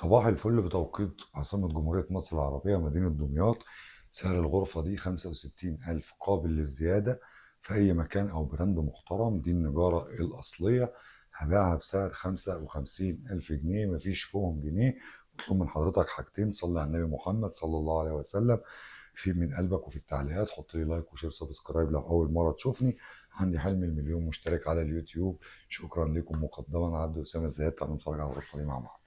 صباح الفل بتوقيت عاصمة جمهورية مصر العربية مدينة دمياط. سعر الغرفة دي 65,000 قابل للزيادة في أي مكان أو brand محترم. دي النجارة الأصلية، هبيعها بسعر 55,000 جنيه، مفيش فوقهم جنيه. مطلوب من حضرتك حاجتين: صلي على النبي محمد صلى الله عليه وسلم في من قلبك، وفي التعليقات حط لي like و share subscribe لو أول مرة تشوفني. عندي حلم المليون مشترك على اليوتيوب. شكرا لكم مقدما. عبد أسامة الزيات. تعالوا نتفرج على الغرفة دي مع بعض.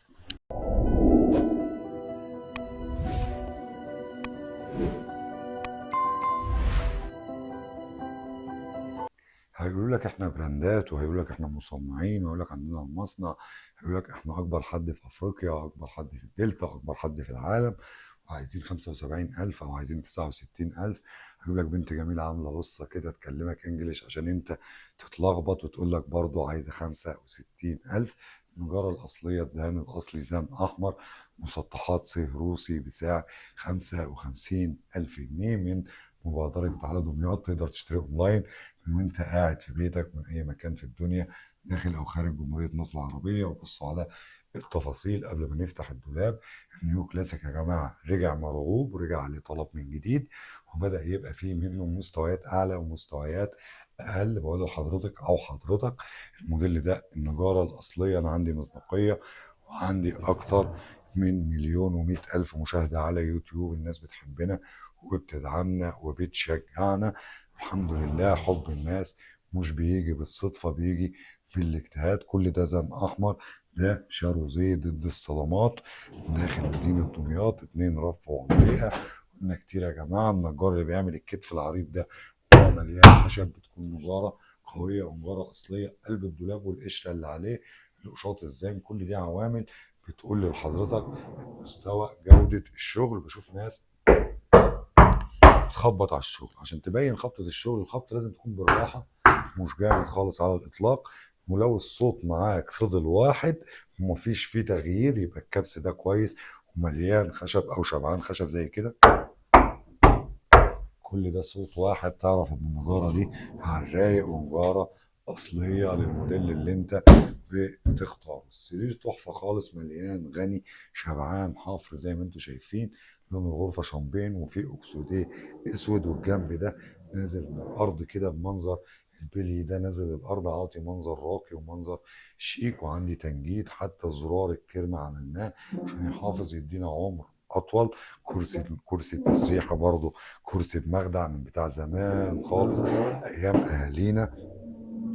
هيقولوا لك احنا براندات، وهيقولوا لك احنا مصنعين، وهيقولوا لك عندنا المصنع، هيقولوا لك احنا اكبر حد في افريقيا، اكبر حد في الدلتا، اكبر حد في العالم، وعايزين 75,000 او عايزين 69,000. هيقول لك بنت جميلة عاملة قصة كده تكلمك English عشان انت تتلخبط وتقول لك برضه عايزة 65,000. النجارة الأصلية، الدهان الأصلي زان أحمر، مسطحات صيه روسي بسعر 55,000 جنيه من مبادرة تعالى دمياط. تقدر تشتري أونلاين من وانت قاعد في بيتك، من أي مكان في الدنيا، داخل أو خارج جمهورية مصر العربية. وبصوا على التفاصيل قبل ما نفتح الدولاب. ال neo classic يا جماعة رجع مرغوب، ورجع عليه طلب من جديد، وبدأ يبقى فيه منه مستويات أعلى ومستويات أقل. بقول لحضرتك أو حضرتك الموديل ده النجارة الأصلية، أنا عندي مصداقية وعندي أكتر من 1,100,000 مشاهدة على يوتيوب. الناس بتحبنا وبتدعمنا وبتشجعنا الحمد لله. حب الناس مش بيجي بالصدفة، بيجي بالاجتهاد. كل ده زن أحمر، ده شاروزيه ضد الصدمات، داخل مدينة دمياط، 2 رف وعملية. قلنا كتير يا جماعة، النجار اللي بيعمل الكتف العريض ده هو مليان خشب، بتكون نجارة قوية ونجارة أصلية. قلب الدولاب والقشرة اللي عليه، القشاط الزان، كل دي عوامل بتقول لحضرتك مستوى جودة الشغل. بشوف ناس تخبط على الشغل عشان تبين خبطة الشغل. الخبطة لازم تكون بالراحة، مش جامد خالص على الإطلاق. ولو الصوت معاك فضل واحد ومفيش فيه تغيير يبقى الكبس ده كويس ومليان خشب أو شبعان خشب زي كده. كل ده صوت واحد، تعرف إن النجارة دي على الرايق ونجارة أصلية للموديل اللي أنت بتختاره. السرير تحفة خالص، مليان غني شبعان حفر زي ما انتم شايفين. لون الغرفة شامبين وفي أكسوديه اسود، والجنب ده نازل من الأرض كده بمنظر البلي ده نازل الأرض، عاطي منظر راقي ومنظر شيك. وعندي تنجيد، حتى زرار الكرمة عملناه عشان يحافظ يدينا عمر أطول. كرسي التسريحة برضو كرسي بمخدع من بتاع زمان خالص أيام أهالينا.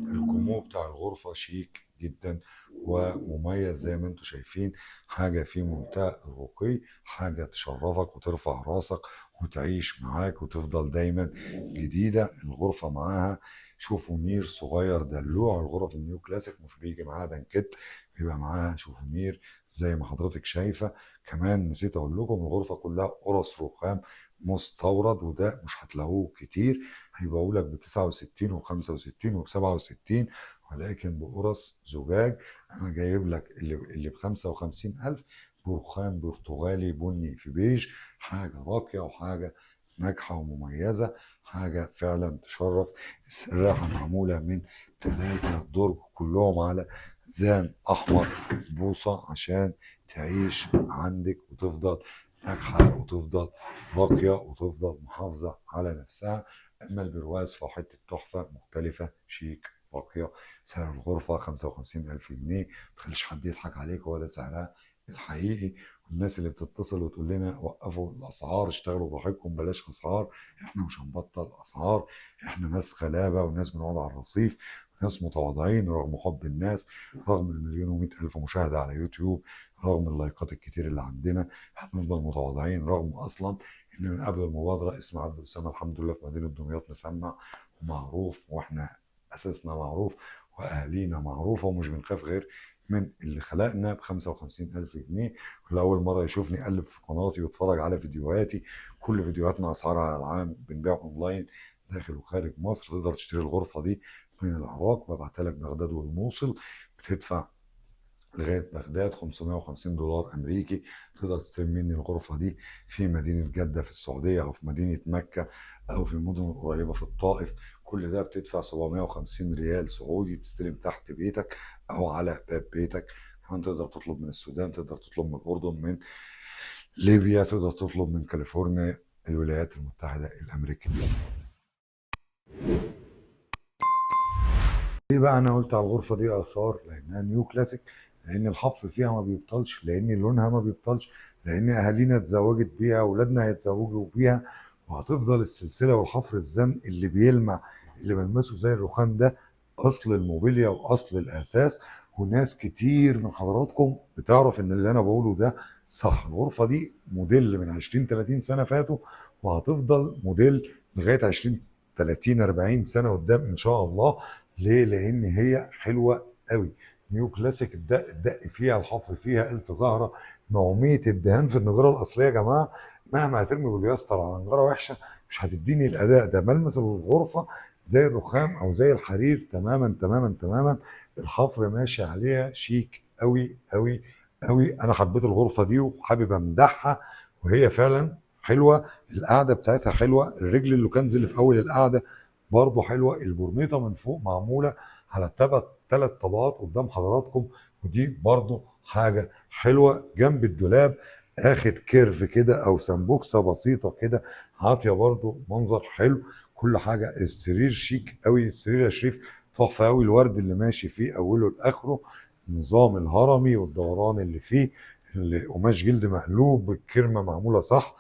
الكومو بتاع الغرفة شيك جدا ومميز زي ما انتم شايفين، حاجة في منتهى الرقي، حاجة تشرفك وترفع راسك وتعيش معاك وتفضل دايما جديدة. الغرفة معاها شوفونير صغير دلوع. الغرف ال neo classic مش بيجي معاها بانكيت، بيبقى معاها شوفونير زي ما حضرتك شايفة. كمان نسيت اقول لكم الغرفة كلها قرص رخام مستورد، وده مش هتلاقوه كتير. هيبيعوا لك ب 69 وب 65 وب 67، ولكن بقرص زجاج. انا جايب لك اللي ب 55,000 برخام برتغالي بني في بيج، حاجة راقية وحاجة ناجحة ومميزة، حاجة فعلا تشرف. السراحة معمولة من 3 درج كلهم على زان أحمر بوصة عشان تعيش عندك وتفضل ناجحة وتفضل راقية وتفضل محافظة على نفسها. أما البرواز فحتة تحفة مختلفة شيك راقية. سعر الغرفة 55,000 جنيه، متخليش حد يضحك عليك، ولا سعرها الحقيقي. والناس اللي بتتصل وتقول لنا وقفوا الأسعار، اشتغلوا براحتكم، بلاش أسعار، احنا مش هنبطل أسعار. احنا ناس غلابة وناس بنقعد على الرصيف وناس متواضعين رغم حب الناس، رغم 1,100,000 مشاهدة على يوتيوب، رغم اللايكات الكتير اللي عندنا، هنفضل متواضعين. رغم أصلا إن من قبل المبادرة اسم عبد أسامة الحمد لله في مدينة دمياط مسمع ومعروف، وإحنا أساسنا معروف وأهالينا معروفة، ومش بنخاف غير من اللي خلقنا. ب 55,000 جنيه. ولأول مرة يشوفني قلب في قناتي واتفرج على فيديوهاتي، كل فيديوهاتنا أسعارها على العام، بنبيع أونلاين داخل وخارج مصر. تقدر تشتري الغرفة دي من العراق، ببعتها لك بغداد والموصل، بتدفع لغاية بغداد 550 دولار أمريكي. تقدر تستلم مني الغرفة دي في مدينة جدة في السعودية، أو في مدينة مكة، أو في المدن القريبة في الطائف. كل ده بتدفع 750 ريال سعودي، تستلم تحت بيتك أو على باب بيتك. كمان تقدر تطلب من السودان، تقدر تطلب من الاردن، من ليبيا، تقدر تطلب من كاليفورنيا، الولايات المتحدة الامريكية. ليه بقى انا قلت على الغرفة دي اثار؟ لانها نيو كلاسيك، لان الحفر فيها ما بيبطلش، لان لونها ما بيبطلش، لان اهالينا اتزوجت بيها، اولادنا هيتزوجوا بيها، وهتفضل السلسلة والحفر الزن اللي بيلمع اللي ملمسه زي الرخام ده اصل الموبيليا واصل الاساس. وناس كتير من حضراتكم بتعرف ان اللي انا بقوله ده صح. الغرفة دي موديل من 20 30 سنة فاتوا، وهتفضل موديل لغاية 20 30 40 سنة قدام ان شاء الله. ليه؟ لان هي حلوة قوي، new classic، الدق الدق فيها، الحفر فيها، الف زهره، نعوميه الدهان في النجاره الاصلية يا جماعة. مهما هترمي بالياستر على نجاره وحشة مش هتديني الاداء ده. ملمس الغرفة زي الرخام او زي الحرير تماما تماما تماما، الحفر ماشي عليها شيك قوي قوي قوي. انا حبيت الغرفة دي وحابب امدحها، وهي فعلا حلوة، القعدة بتاعتها حلوة، الرجل اللوكانز اللي في اول القعدة برضه حلوة، البورنيطه من فوق معمولة على 3 طبقات قدام حضراتكم، ودي برضه حاجة حلوة. جنب الدولاب اخد curve كده او سمبوكسه بسيطة كده، عاطيه برضه منظر حلو. كل حاجة، السرير شيك قوي، السرير يا شريف تحفة قوي، الورد اللي ماشي فيه اوله لاخره، النظام الهرمي والدوران اللي فيه، القماش جلد مقلوب، الكرمة معمولة صح،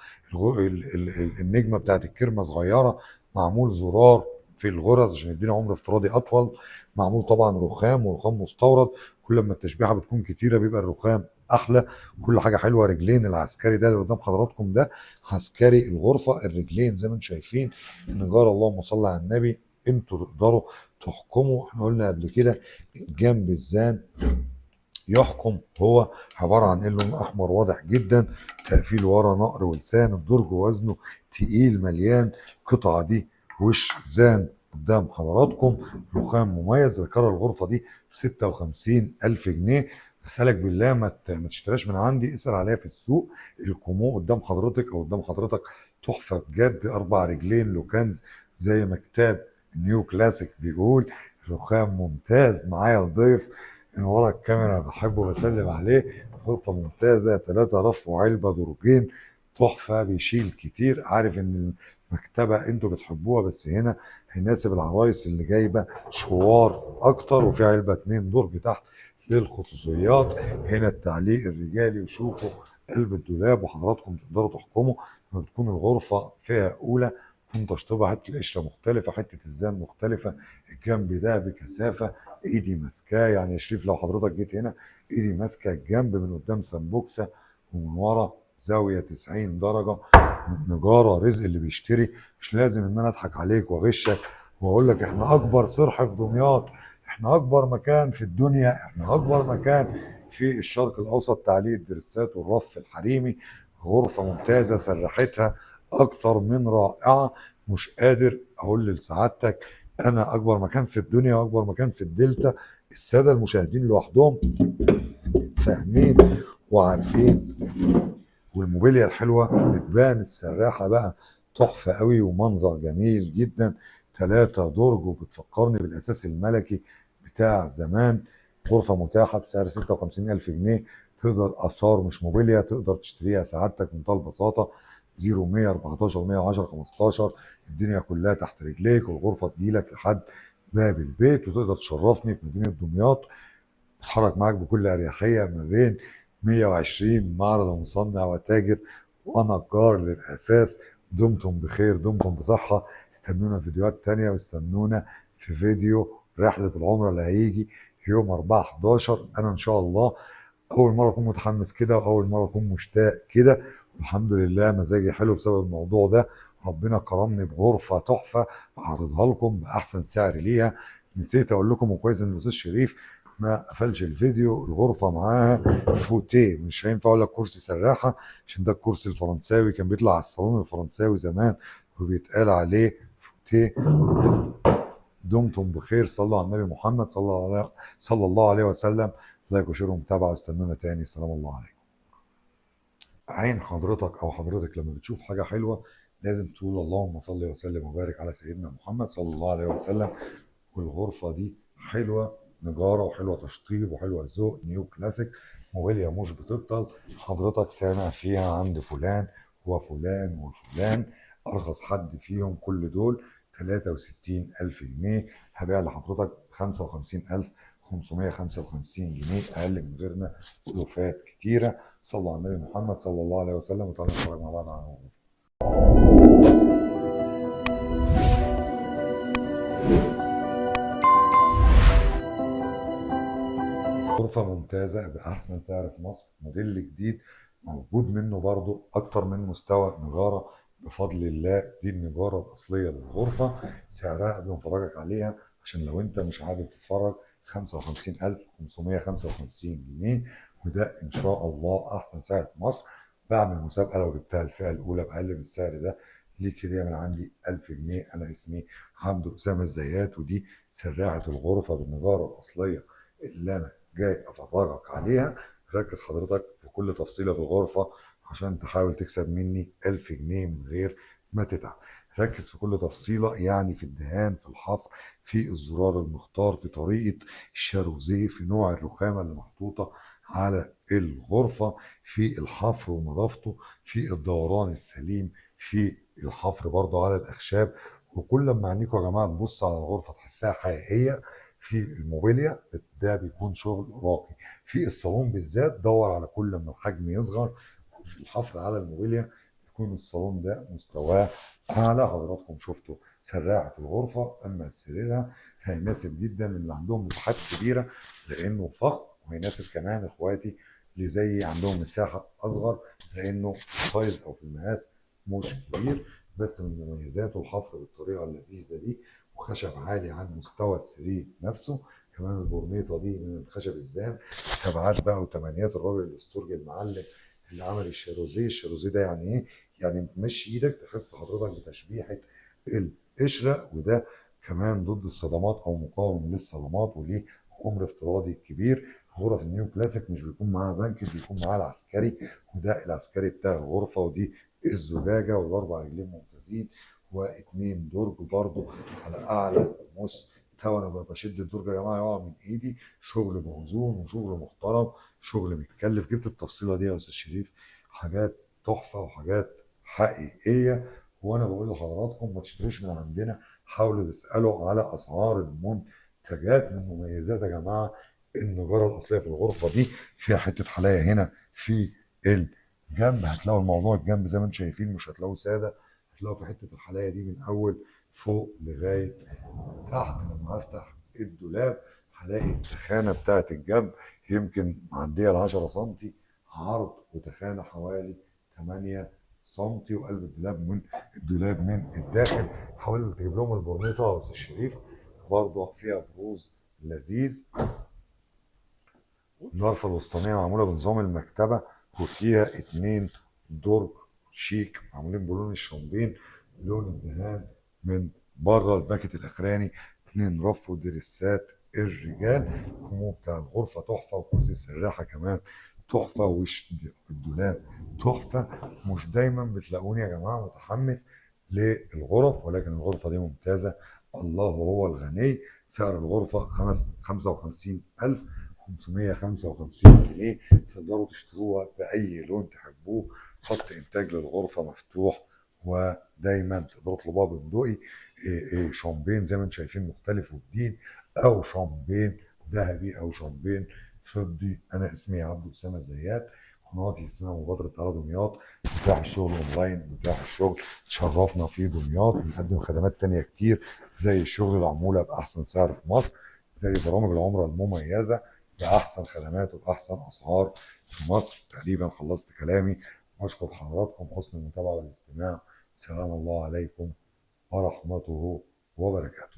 النجمة بتاعت الكرمة صغيرة، معمول زرار في الغرز عشان يدينا عمر افتراضي اطول، معمول طبعا رخام ورخام مستورد، كل ما التشبيحه بتكون كتيرة بيبقى الرخام احلى. كل حاجة حلوة. رجلين العسكري ده اللي قدام حضراتكم ده عسكري الغرفة، الرجلين زي ما انتم شايفين، النجاره اللهم صل على النبي، انتوا تقدروا تحكموا. احنا قلنا قبل كده جنب الزان يحكم، هو عبارة عن ايه؟ اللون الاحمر واضح جدا، تقفيل ورا، نقر ولسان، الدرج وزنه تقيل مليان، القطعة دي وش زان قدام حضراتكم، رخام مميز. ذكر الغرفة دي 56,000 جنيه. اسالك بالله ما تشتراش من عندي، اسال عليها في السوق. الكومو قدام حضرتك او قدام حضرتك تحفة بجد، 4 رجلين لوكانز زي ما كتاب new classic بيقول، رخام ممتاز. معايا الضيف من ورا الكاميرا بحبه بسلم عليه. غرفة ممتازة، 3 رف وعلبة، درجين، تحفة، بيشيل كتير. عارف ان المكتبة انتوا بتحبوها، بس هنا هيناسب العرايس اللي جايبه شوار اكتر. وفي علبة 2 درج تحت للخصوصيات. هنا التعليق الرجالي، وشوفوا قلب الدولاب وحضراتكم تقدروا تحكموا. لما بتكون الغرفة فيها اولى تكون تشطيبها، حتة القشرة مختلفة، حتة الزان مختلفة، الجنب ده بكثافة، ايدي ماسكاه. يعني يا شريف لو حضرتك جيت هنا ايدي ماسكه الجنب من قدام سمبوكسه، ومن ورا زاوية 90 درجه. نجاره رزق اللي بيشتري، مش لازم ان انا اضحك عليك واغشك واقول لك احنا اكبر صرح في دمياط، احنا اكبر مكان في الدنيا، احنا اكبر مكان في الشرق الاوسط. تعليق الدرسات والرف الحريمي، غرفة ممتازة، سرحتها اكتر من رائعة. مش قادر اقول لسعادتك انا اكبر مكان في الدنيا واكبر مكان في الدلتا. السادة المشاهدين لوحدهم فاهمين وعارفين، والموبيليا الحلوة بتبان. السراحه بقى تحفة قوي ومنظر جميل جدا، 3 درج، وبتفكرني بالاساس الملكي بتاع زمان. غرفة متاحة بسعر 56,000 جنيه، تقدر اثار مش موبيليا، تقدر تشتريها سعادتك بمنتهى البساطة. 0 114 110 15، الدنيا كلها تحت رجليك، والغرفة تجيلك لحد باب البيت، وتقدر تشرفني في مدينة دمياط. اتحرك معاك بكل اريحية ما بين 120 معرض ومصنع وتاجر ونجار للاساس. دمتم بخير، دمتم بصحة. استنونا في فيديوهات تانية، واستنونا في فيديو رحله العمرة اللي هيجي يوم 4/11. انا ان شاء الله اول مرة اكون متحمس كده، واول مرة اكون مشتاق كده، والحمد لله مزاجي حلو بسبب الموضوع ده. ربنا كرمني بغرفه تحفة هعرضها لكم باحسن سعر ليها. نسيت اقول لكم، وكويس ان الاستاذ شريف ما قفلش الفيديو، الغرفة معاها فوتيه، مش هينفع اقول لك كرسي سراحه عشان ده الكرسي الفرنساوي كان بيطلع على الصالون الفرنساوي زمان وبيتقال عليه فوتيه. دمتم بخير، صلوا على النبي محمد صلى الله عليه وسلم. like و share ومتابعة، استنونا تاني. سلام الله عليكم. عين حضرتك او حضرتك لما بتشوف حاجة حلوة لازم تقول اللهم صل وسلم وبارك على سيدنا محمد صلى الله عليه وسلم. والغرفة دي حلوة نجاره وحلوه تشطيب وحلوه ذوق neo classic، موبيليا مش بتبطل. حضرتك سامع فيها عند فلان وفلان وفلان، ارخص حد فيهم كل دول 63,000 جنيه. هبيع لحضرتك 55,555 جنيه، اقل من غيرنا ألوفات كتيرة. صلوا على النبي محمد صلى الله عليه وسلم، وتعالوا نتفرج مع بعض على الغرفة. غرفة ممتازة بأحسن سعر في مصر، موديل جديد موجود منه برضو أكتر من مستوى نجارة بفضل الله. دي النجارة الأصلية للغرفة، سعرها قبل ما أفرجك عليها عشان لو أنت مش عارف تتفرج 55,555 جنيه، وده إن شاء الله أحسن سعر في مصر. بعمل مسابقة لو جبتها الفئة الأولى بأقل من السعر ده ليك هدية من عندي 1000 جنيه. أنا اسمي حمدو أسامة الزيات، ودي سراعة الغرفة بالنجارة الأصلية اللي أنا جاي افرجك عليها. ركز حضرتك في كل تفصيله في الغرفة عشان تحاول تكسب مني 1000 جنيه من غير ما تتعب. ركز في كل تفصيله، يعني في الدهان، في الحفر، في الزرار المختار، في طريقه الشاروزيه، في نوع الرخامه اللي محطوطة على الغرفة، في الحفر ونظافته، في الدوران السليم، في الحفر برضه على الاخشاب. وكل ما عينيكم يا جماعة تبص على الغرفة تحسها حقيقية في الموبيليا، ده بيكون شغل راقي. في الصالون بالذات دور على كل ما الحجم يصغر في الحفر على الموبيليا يكون الصالون ده مستواه اعلى. حضراتكم شفتوا سراعة الغرفة. اما سريرها فيناسب جدا اللي عندهم مساحات كبيرة لانه فخم، ويناسب كمان اخواتي اللي زي عندهم مساحة اصغر لانه في ال size او في المقاس مش كبير. بس من مميزاته الحفر بالطريقة اللذيذة دي، وخشب عالي عن مستوى السرير نفسه. كمان البورنيطه دي من الخشب الزان، سبعات بقى وثمانيات. الراجل الاستورج المعلم اللي عمل الشاروزيه، الشاروزيه ده يعني ايه؟ يعني مش ايدك تحس حضرتك بتشبيحه القشرة، وده كمان ضد الصدمات او مقاوم للصدمات، وليه عمر افتراضي كبير. غرف ال neo classic مش بيكون معاها بنك، بيكون معاها العسكري، وده العسكري بتاع الغرفة، ودي الزجاجة، والاربع رجلين ممتازين، واثنين درج برضو على اعلى مستوى. انا بشد الدرج يا جماعة يقع من ايدي. شغل موزون وشغل محترم، شغل متكلف. جبت التفصيله دي يا استاذ شريف، حاجات تحفة وحاجات حقيقية. وانا بقول لحضراتكم ما تشتروش من عندنا، حاولوا تسالوا على اسعار المنتجات. من مميزات يا جماعة النجاره الاصلية في الغرفة دي فيها حتة حلايه هنا في الجنب، هتلاقوا الموضوع الجنب زي ما انتم شايفين مش هتلاقوه ساده، هتلاقوا في حتة الحلايه دي من اول فوق لغاية تحت. لما هفتح الدولاب هلاقي التخانه بتاعت الجنب يمكن معدية ال 10 سم عرض، وتخانه حوالي 8 سم، وقلب الدولاب من الدولاب من الداخل. حاول تجيب لهم البورنيطه يا استاذ شريف، برضه فيها بروز لذيذ. الغرفة الوسطانيه معمولة بنظام المكتبة، وفيها 2 درج شيك معمولين بلون الشامبين، لون الدهان من بره. الباكت الاخراني 2 رف ودريسات الرجال. الكومو بتاع الغرفة تحفة، وكرسي السراحه كمان تحفة، وش الدولاب تحفة. مش دايما بتلاقوني يا جماعة متحمس للغرف، ولكن الغرفة دي ممتازة. الله هو الغني. سعر الغرفة 55,555 جنيه، تقدروا تشتروها باي لون تحبوه. خط انتاج للغرفة مفتوح، ودايما تقدروا تطلبوها بندقي شامبين زي ما انتم شايفين مختلف وجديد، او شامبين ذهبي او شامبين فضي. انا اسمي عبد اسامة الزيات، قناتي اسمها مبادرة على دمياط. متاح الشغل اونلاين، متاح الشغل، تشرفنا في دمياط. بنقدم خدمات تانية كتير زي الشغل العمولة باحسن سعر في مصر، زي برامج العمرة المميزة باحسن خدمات وباحسن اسعار في مصر. تقريبا خلصت كلامي، واشكر حضراتكم حسن المتابعة والاستماع. سلام الله عليكم ورحمته وبركاته.